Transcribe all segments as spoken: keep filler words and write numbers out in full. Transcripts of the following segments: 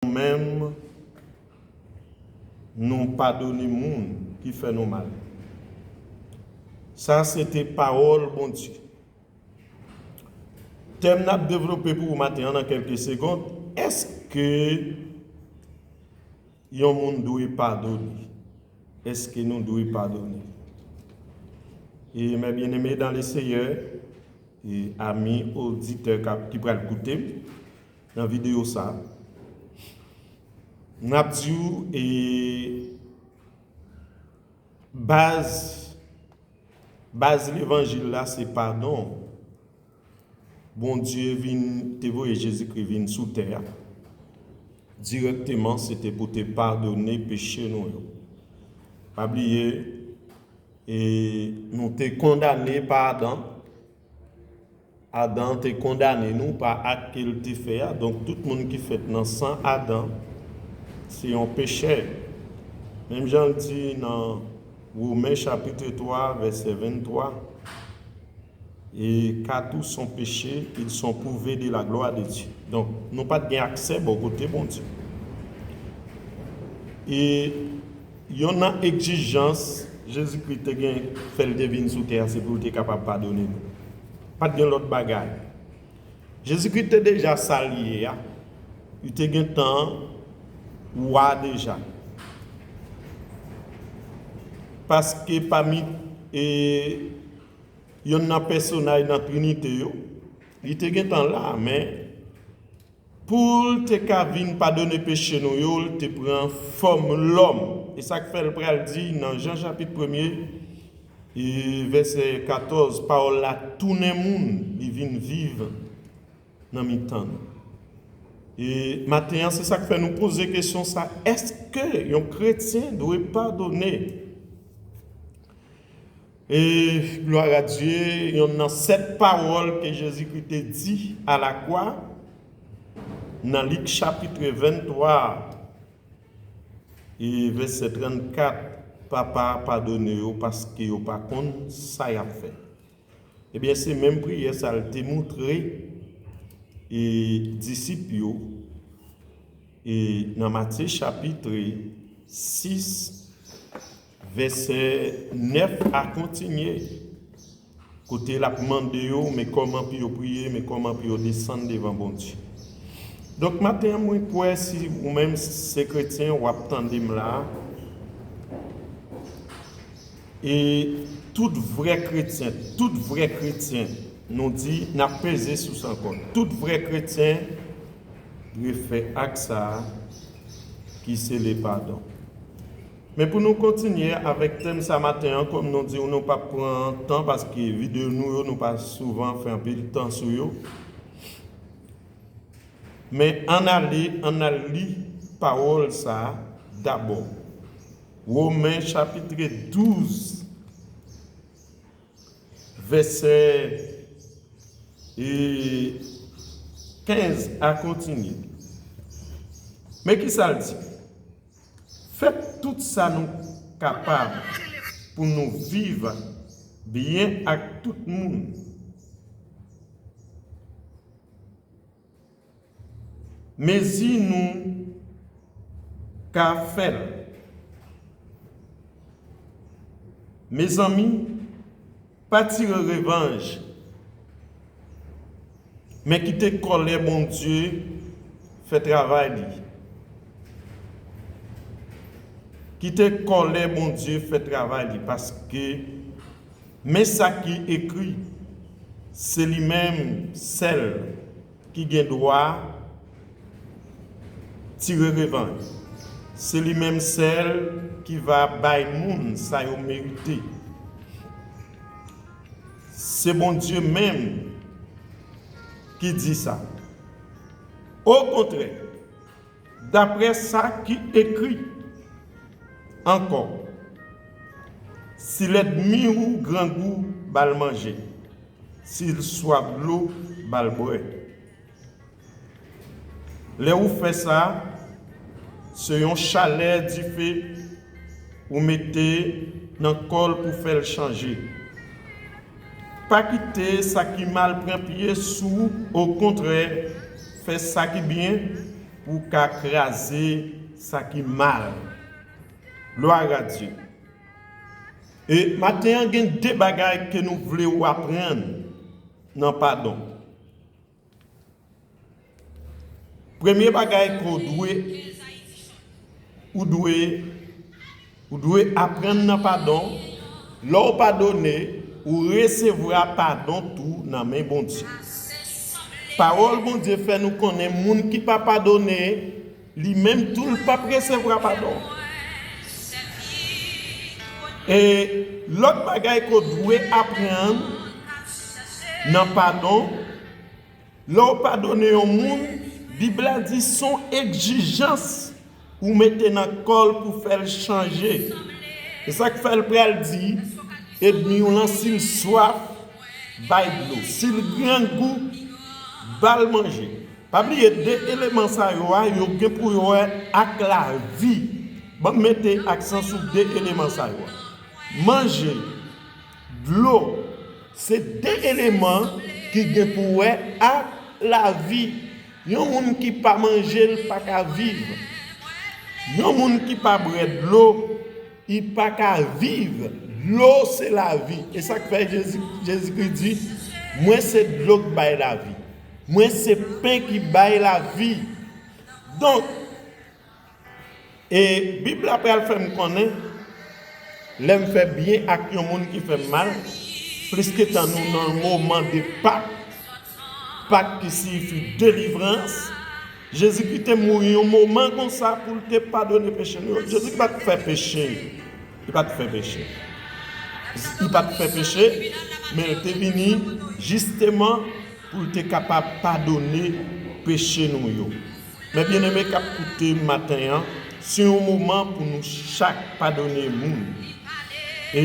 nou menm, nou padone moun ki fè nou mal. Sa se te pawòl Bondye. Tèm n ap devlope pou ou maten an nan kèlke segond, èske yon moun dwe padone? Èske nou dwe padone? E, mes bien-aimés dans le Seigneur, e ami oditè k ap, ki pral koute m nan videyo sa, n ap di w, e, baz, baz levanjil la se padon. Bondye vin, te voye Jezikri vin sou tè a. Dirèkteman, se te pou te padone peche nou yo. Pa bliye, e nou te kondane pa Adan. Adan te kondane nou pa ak ke l te fè a. Donk, tout moun ki fèt nan san Adan, se yon pechè. Menm jan l di nan Women chapit twa, vèsè venntwa, et car tous sont péchés, ils sont privés de la gloire de Dieu. Donk, nou pa t gen aksè bò kote Bondye. E yonn nan egzijans Jezikri te gen, fè l te vin sou tè a, se pou l te kapab padone nou. Pa t gen lòt bagay. Jezikri te deja sa l ye a. Li te gentan wa deja. Paske pami, e, yonn nan pèsonaj nan Trinite yo, li te gentan la, men pou l te ka vin padone peche nou yo, l te pran fòm lòm. E sa k fè l pral di nan Jan chapit premye, e vèsè katòz, pawòl la tounen moun, li vin viv nan mitan nou. E maten an, se sa k fè nou poze kesyon sa, èske yon kretyen dwe padone? E, gloire à Dieu, yonn nan sèt pawòl ke Jezikri te di alakwa, nan Lik chapit venntwa, e vèsè trannkat, Papa, padone yo, paske yo pa konn sa y ap fè. Ebyen, se menm priyè sa l te montre, e, disip yo, e, nan Matye chapit sis, vèsè nèf a kontinye, kote l ap mande yo, men kòman pou yo priye, men kòman pou yo desann devan Bondye. Donk, maten an, mwen kwè si ou menm se kretyen, w ap tande m la, e tout vrè kretyen, tout vrè kretyen, nou di, n ap peze sou sa ankò. Tout vrè kretyen dwe fè ak sa a ki se le padon. Men pou nou kontinye avèk tèm sa maten an, kòm nou di w, nou p ap pran tan paske videyo nou yo, nou pa souvan fè anpil tan sou yo. Men ann ale, ann al li pawòl sa a dabò. Women chapit douz, vèsè, e, kenz a kontinye. Men ki sa l di? Fè tout sa nou kapab pou nou viv byen ak tout moun. Mezi nou ka fè l. Mezanmi, pa tire revanj, men kite kòlè Bondye fè travay li. Kite kòlè Bondye fè travay li, paske men sa ki ekri, se li menm sèl ki gen dwa tire revanj. Se li menm sèl ki va bay moun sa yo merite. Se Bondye menm ki di sa. Okontrè, daprè sa ki ekri ankò, si lènmi w grangou, ba l manje, si l swaf dlo, ba l bwè. Lè ou fè sa, se yon chalè dife ou mete nan kò l pou fè l chanje. Pa kite sa ki mal pran pye sou ou, okontrè, fè sa ki byen, pou w ka kraze sa ki mal. Glwa a Dye. E maten an, gen de bagay ke nou vle w aprann nan padon. Premye bagay ke w dwe, ou dwe, ou dwe aprann nan padon. Lè w padone, ou resevwa padon tou nan men Bondye. Pawòl Bondye fè nou konnen moun ki pa padone, li menm tou l p ap resevwa padon. E lòt bagay ke w dwe aprann nan padon, lè w padone yon moun, Bib la di se yon egzijans ou mete nan kò l pou fè l chanje. E sa k fè l pral di ènmi w lan, si l swaf, bay dlo. Si l grangou, ba l manje. Pa bliye, de eleman sa yo a, yo gen pou yo wè ak lavi. Ban m mete aksan sou de eleman sa yo a. Manje, dlo, se de eleman ki gen pou wè ak lavi. Yon moun ki pa manje, l pa ka viv. Yon moun ki pa bwè dlo, li pa ka viv. Dlo se lavi. E sa k fè Jezi, Jezikri di, mwen se dlo k bay lavi. Mwen se pen ki bay lavi. Donk, e Bib la pral fè m konnen, lè m fè byen ak yon moun ki fè m mal, pliske tan nou nan moman de Pak, Pak ki siyifi delivrans, Jezikri te mouri yon moman konsa pou l te padone peche nou yo. Jezikri pa t fè peche. Li pa t fè peche. Li pa t fè peche, men l te vini jisteman pou l te kapab padone peche nou yo. Men byeneme k ap koute m maten an, se yon moman pou nou chak padone moun. E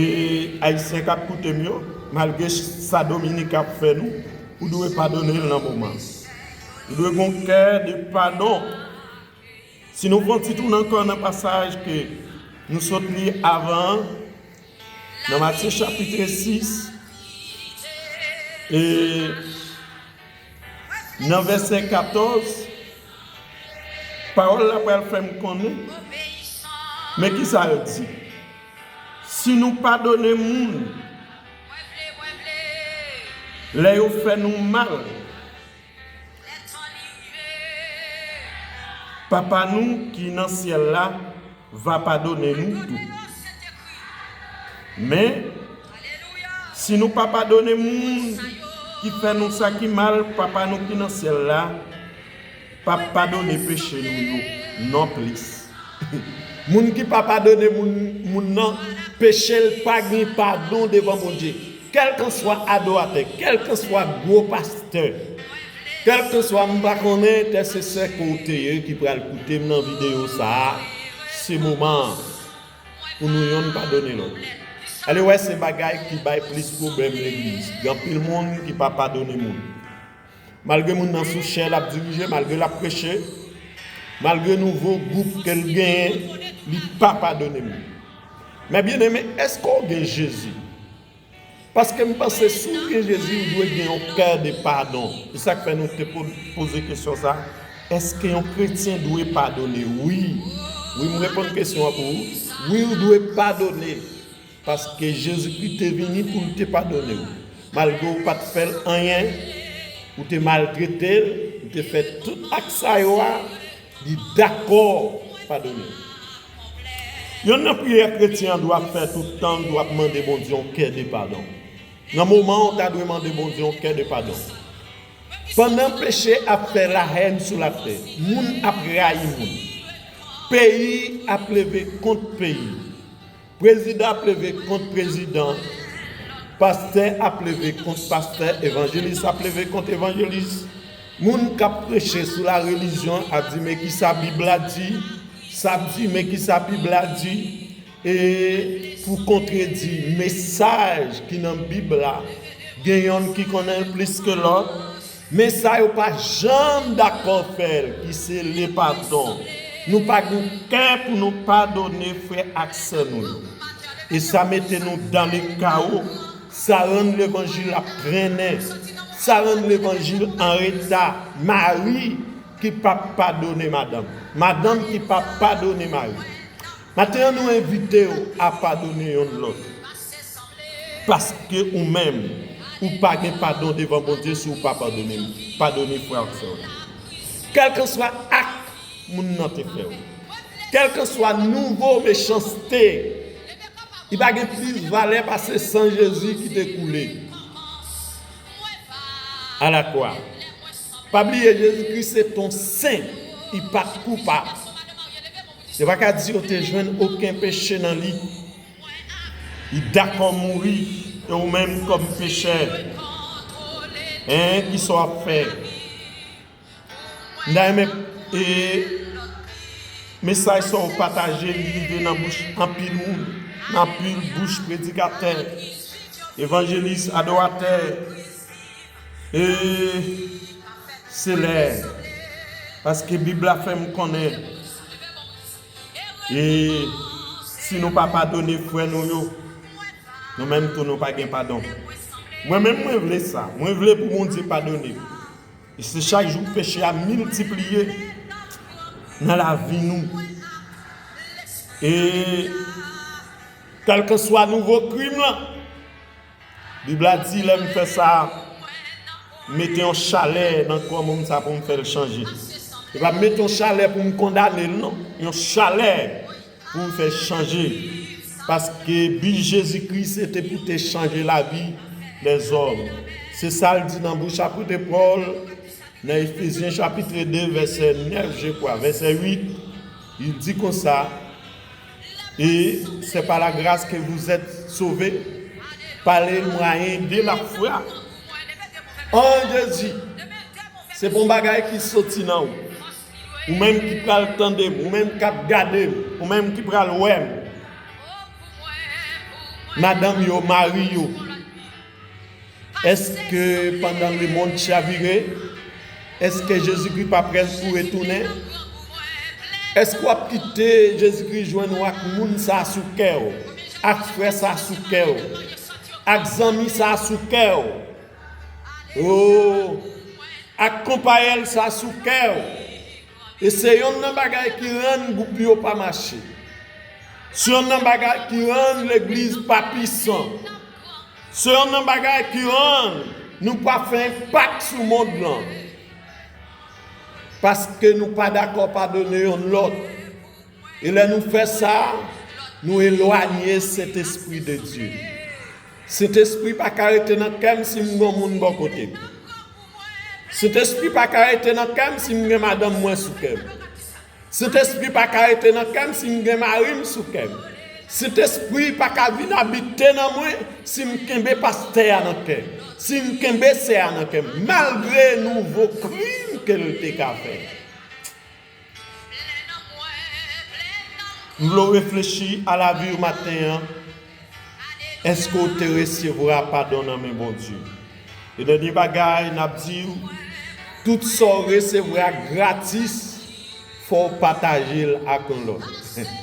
Ayisyen k ap koute m yo, malgre sa Dominik ap fè nou, ou dwe padone l nan moman. Ou dwe gen yon kè de padon. Si nou fè yon ti tounen ankò nan pasaj ke nou sot li avan an, nan Matye chapit sis, e nan vèsè katòz, pawòl la pral fè m konnen, men ki sa yo di. Si nou padone moun, lè yo fè nou mal, Papa nou ki nan syèl la va padone nou tou. Men, si nou pa padone moun ki fè nou sa ki mal, Papa nou ki nan syèl la p ap padone peche nou yo nonplis. Moun ki pa padone moun, moun nan, peche l pa gen padon devan Bondye. Kèlkanswa adoratè, kèlkanswa gwo pastè, kèlkanswa m pa konnen entèsesè ke w te ye ki pral koute m nan videyo sa a, se moman an pou nou yonn padone lòt. Ale wè se bagay ki bay plis pwoblèm legliz. Gen anpil moun ki pa padone moun. Malgre moun nan sou chè l ap dirije, malgre l ap preche, malgre nouvo gwoup ke l genyen, li pa padone moun. Men byeneme, èske w gen Jezi? Paske m panse si w gen Jezi, ou dwe gen yon kè de padon. Se sa k fè nou te po-, poze kesyon sa a, èske yon kretyen dwe padone? Wi. Wi, m reponn kesyon an pou ou. Wi, ou dwe padone. Paske Jezikri te vini pou l te padone w. Malgre w pa t fè l anyen, ou te maltrete l, ou te fè tout ak sa yo a, li dakò padone w. Yonn nan priyè kretyen an dwe ap fè tout tan, l dwe ap mande Bondye yon kè de padon. Nan moman an, ou ta dwe mande Bondye yon kè de padon. Pandan peche ap fè lahèn sou latè, moun ap rayi moun, peyi ap leve kont peyi, prezidan ap leve kont prezidan, pastè ap leve kont pastè, evanjelis ap leve kont evanjelis. Moun k ap preche sou larelijyon ap di, men ki sa Bib la di, sa ap di, men ki sa Bib la di, e pou kontredi mesaj ki nan Bib la, gen yonn ki konnen l plis ke lòt, men sa yo pa janm dakò fè l, ki se lepadon. Nou pa gen kè pou nou padone frè ak sè nou yo. E sa mete nou dan le kawo. Sa rann levanjil ap trennen. Sa rann levanjil an reta. Mari ki p ap padone madanm, madanm ki p ap padone mari. Maten an, nou envite w a padone yonn lòt. Paske ou menm, ou pa gen padon devan Bondye si w pa padone, padone frè ak sè w la. Kèlkanswa ak moun nan te fè w, kèlkanswa nouvo mechanste, li pa gen plis valè pase san Jezi ki te koule alakwa. Pa bliye, Jezikri se t on sen, li pa t koupab. Yo pa ka di yo te jwenn okenn peche nan li. Li dakò mouri, e ou menm kòm pechè, en, kisa w ap fè? M ta renmen, e, mesaj sa w pataje, li rive nan bouch anpil moun, nan anpil bouch predikatè, evanjelis, adoratè, e se lè, paske Bib la fè m konnen, e si nou pa padone frè nou yo, nou menm tou nou pa gen padon. Mwen menm, mwen vle sa. Mwen vle pou Bondye padone. E se chak jou peche a miltipliye nan lavi nou. E kèlkanswa nouvo krim lan, Bib la di, lè m fè sa, m mete yon chalè nan kò moun sa pou m fè l chanje. E pa m mete yon chalè pou m kondane l, non. Yon chalè pou m fè chanje. Paske bi Jezikri se te pou te chanje lavi lèzòm. Se sa l di nan bouch apot Pòl, nan Efezyen chapit de, vèsè nèf, je kwa, vèsè uit, li di konsa, et c'est par la grâce que vous êtes sauvés, par le moyen de la foi en Jésus. Se pa yon bagay ki soti nan ou. Ou menm ki pral tande m, ou menm k ap gade m, ou menm ki pral wè m. Madanm yo, mari yo, èske pandan lemonn chavire, èske Jezikri pa prè pou retounen? Èske w ap kite Jezikri jwenn ou ak moun sa a sou kè w, ak frè sa a sou kè w, ak zanmi sa a sou kè w? O, ak konpayèl sa sou kè w. E se yonn nan bagay ki rann gwoup yo pa mache. Se yonn nan bagay ki rann legliz pa pisan. Se yonn nan bagay ki rann nou pa fè enpak sou mond lan. Paske nou pa dakò padone yonn lòt. E lè nou fè sa, nou elwanye Sentespri de Dye. Sentespri pa ka rete nan kè m si m gen yon moun bò kote m. Sentespri pa ka rete nan kè m si m gen madanm mwen sou kè m. Sentespri pa ka rete nan kè m si m gen mari m sou kè m. Sentespri pa ka vin abite nan mwen si m kenbe pastè a nan kè m, si m kenbe sè a nan kè m, malgre nouvo krim ke l te ka fè. M vle w reflechi a lavi w maten an. Èske w te resevwa padon nan men Bondye? E dènye bagay n ap di w, tout sa w resevwa gratis, fò w pataje l ak yon lòt.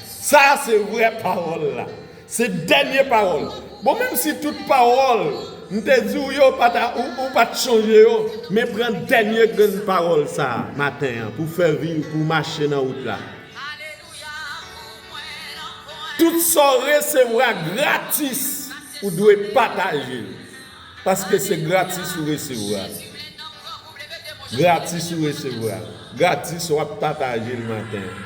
Sa se vrè pawòl la. Se dènye pawòl. Bon, menm si tout pawòl m te di w yo pa ta, ou, ou pa t chonje yo, men pran dènye grenn pawòl sa a maten an pou fè vi w, pou w mache nan wout la. Tout sa w resevwa gratis, ou dwe pataje l. Paske se gratis ou resevwa l. Gratis ou resevwa l. Gratis w ap pataje l maten an.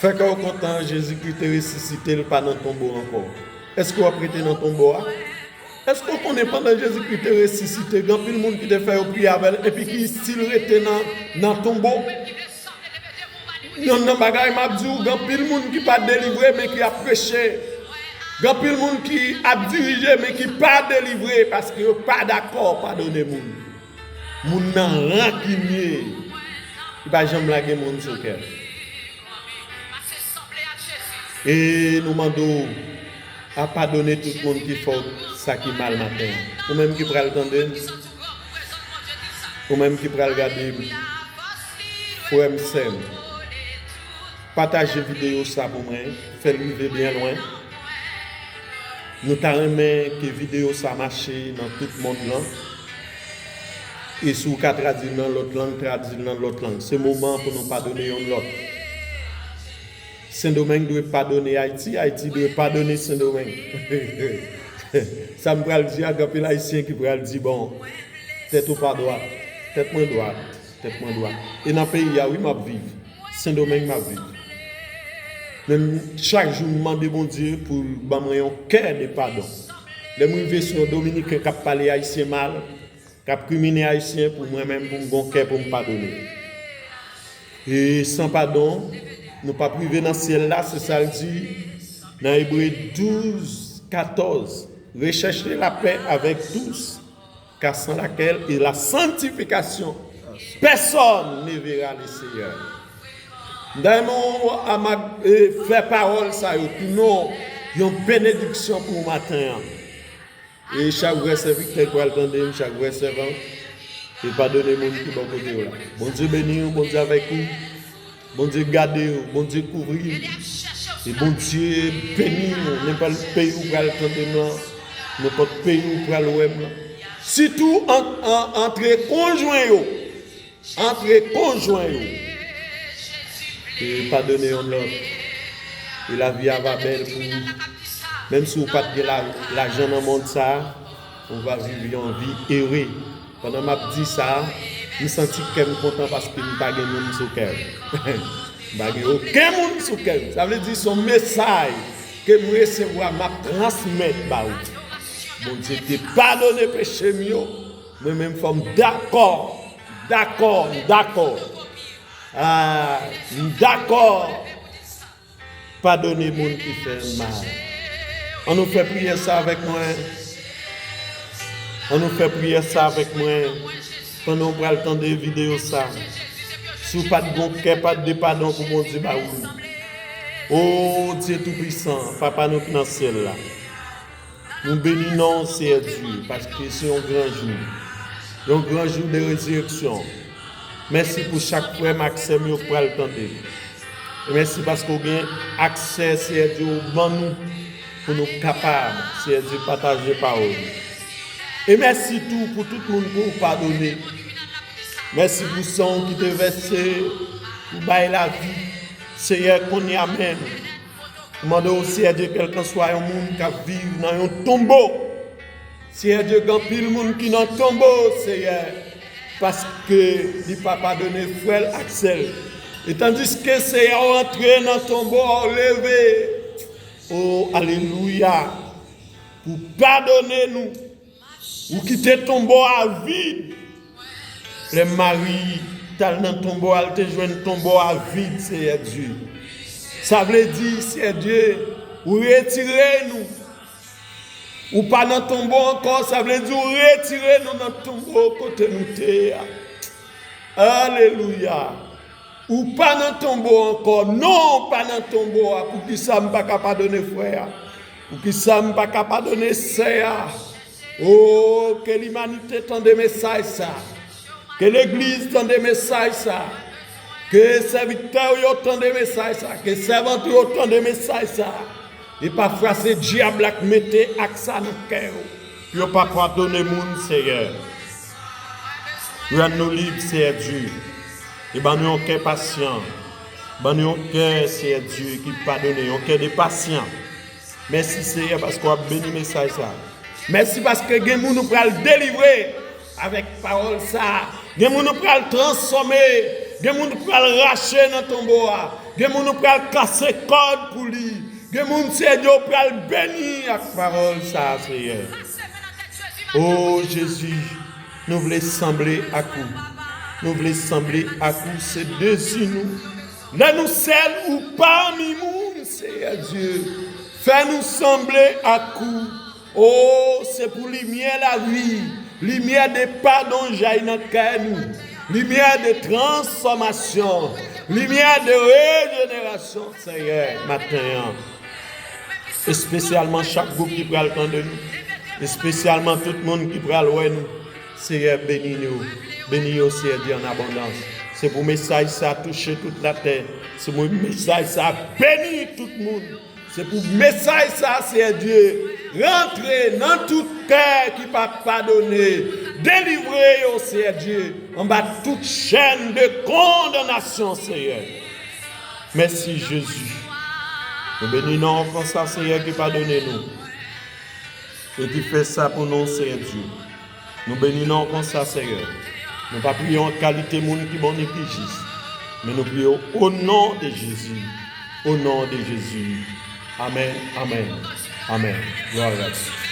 Fè kè w kontan, Jezikri te resisite, l pa nan tonbo ankò. Èske w ap rete nan tonbo a? Èske w konnen pandan Jezikri te resisite, gen anpil moun ki te fè yo priye avè l, epi ki still rete nan, nan tonbo? Yonn nan bagay m ap di w, gen anpil moun ki pa delivre, men ki ap preche. Gen anpil moun ki ap dirije, men ki pa delivre, paske yo pa dakò padone moun. Moun nan rankinye, li pa janm lage moun sou kè. E nou mande w a padone tout moun ki fè w sa ki mal maten an. Ou menm ki pral tande m, ou menm ki pral gade m, frè m, sè m, pataje videyo sa pou mwen, fè l rive byen lwen. Nou ta renmen ke videyo sa mache nan tout mond lan. E si w ka tradui l nan lòt lang, tradui l nan lòt lang. Se moman pou nou padone yonn lòt. Sendomeng dwe padone Ayiti, Ayiti dwe padone Sendomeng. Sa m pral di a, gen anpil Ayisyen ki pral di, "Bon, tèt ou pa dwat, tèt mwen dwat, tèt mwen dwat." E nan peyi a, wi, m ap viv. Sendomeng m ap viv. Men m, chak jou, m mande Bondye pou l ban mwen yon kè de padon. Lè m rive sou yon Dominiken k ap pale Ayisyen mal, k ap krimine Ayisyen, pou mwen menm, pou m gon kè pou m padone. E san padon, nou p ap rive nan syèl la, se sa l di nan Ebre douz katòz. Recherchez la paix avec tous, car sans laquelle et la sanctification, personne ne verra le Seigneur. M ta renmen w, Amak, e, fè pawòl sa yo pou nou yon benediksyon pou maten an. E chak vrè sèvitè k pral tande m, chak vrè sèvant, e padone moun ki bò kote w la. Bondye beni w, Bondye avèk ou, Bondye gade w, Bondye kouvri w, e Bondye beni w, nenpòt peyi w pral tande m lan, nenpòt peyi w pral wè m lan. Sitou an, an, antre konjwen yo. Antre konjwen yo. E padone yonn lòt. E lavi a va bèl pou ou. Menm si w pa t gen la, lajan nan mond sa a, ou va viv yon vi ere. Pandan m ap di sa a, m santi kè m kontan paske m pa gen moun sou kè m. M pa gen okenn moun sou kè m. Sa vle di se yon mesaj ke m resevwa, m ap transmèt ba ou. Bondye te padone peche m yo. Mwen menm fò m dakò, dakò, m dakò. Ah, m dakò. Padone moun ki fè m mal. Ann nou fè priyè sa avèk mwen. Ann nou fè priyè sa avèk mwen. Pandan w pral tande videyo sa. Si w pa t gon kè, pa t de padon pou Bondye ba ou. O Dye Toupisan, Papa nou ki nan syèl la. Nou beni non w, Seyè Dye, paske se yon gran jou. Yon gran jou de rezireksyon. Mèsi pou chak frè m ak sè m yo k pral tande. E mèsi paske w gen aksè, Seyè Dye, ou ban nou pou nou kapab, Seyè Dye, pataje pawòl ou. E mèsi tou pou tout moun ke w padone. Mèsi pou san w ki te vèse pou bay lavi. Seyè, kounye a menm, mande w, Seyè Dye, kèlkanswa yon moun k ap viv nan yon tonbo. Seyè Dye, gen anpil moun ki nan tonbo, Seyè, paske li pa padone frè l ak sè l. E tandiske, Seyè, w antre nan tonbo a, w leve. O, alelouya! Pou padone nou. Ou kite tonbo a vid. Lè Mari t al nan tonbo a, l te jwenn tonbo a vid, Seyè Dye. Sa vle di, Seyè Dye, ou retire nou. Ou pa nan tonbo ankò, sa vle di ou retire nou nan tonbo kote nou te ye a. Alelouya! Ou pa nan tonbo ankò. Non, ou pa nan tonbo a. Poukisa m pa ka padone frè a? Poukisa m pa ka padone sè a? O, ke limanite tande mesaj sa. Ke legliz tande mesaj sa. Ke sèvitè w yo tande mesaj sa. Ke sèvant w yo tande mesaj sa. E pafwa se dyab la k mete ak sa nan kè yo. Pou yo pa padone moun, Seyè. Rann nou lib, Seyè Dye. E ban nou yon kè pasyan. Ban nou yon kè, Seyè Dye, ki padone, yon kè de pasyan. Mèsi, Seyè, paske w ap beni mesaj sa. Mèsi paske gen moun ou pral delivre avèk pawòl sa. Gen moun ou pral transfòme. Gen moun ou pral rache nan tonbo a. Gen moun ou pral kase kòd pou li. Gen moun, Seyè Dye, ou pral beni ak pawòl sa, Seyè. O Jezi, nou vle sanble ak ou. Nou vle sanble ak ou, se dezi nou. Lè nou sèl ou pami moun, Seyè Dye, fè nou sanble ak ou. O, se pou limyè lavi, limyè de padon jayi nan kè nou, limyè de transfòmasyon, limyè de rejenerasyon, Seyè, maten an. Espesyalman chak gwoup ki pral tande nou, espesyalman tout moun ki pral wè nou. Seyè, beni yo, beni yo, Seyè Dye, an abondans. Se pou mesaj sa touche tout latè. Se pou mesaj sa beni tout moun. Se pou mesaj sa, Seyè Dye, rantre nan tout kè ki pa padone, Delivre yo, Seyè Dye, anba tout chèn de kondanasyon, Seyè. Mèsi, Jezi. Nou beni non w konsa, Seyè, ki padone nou e ki fè sa pou nou, Seyè Dye. Nou beni non w konsa, Seyè. Nou pa priye an kalite moun ki bon ni ki jis, men nou priye w o non de Jezi. O non de Jezi. Amèn, amèn, amèn. Glwa a Dye.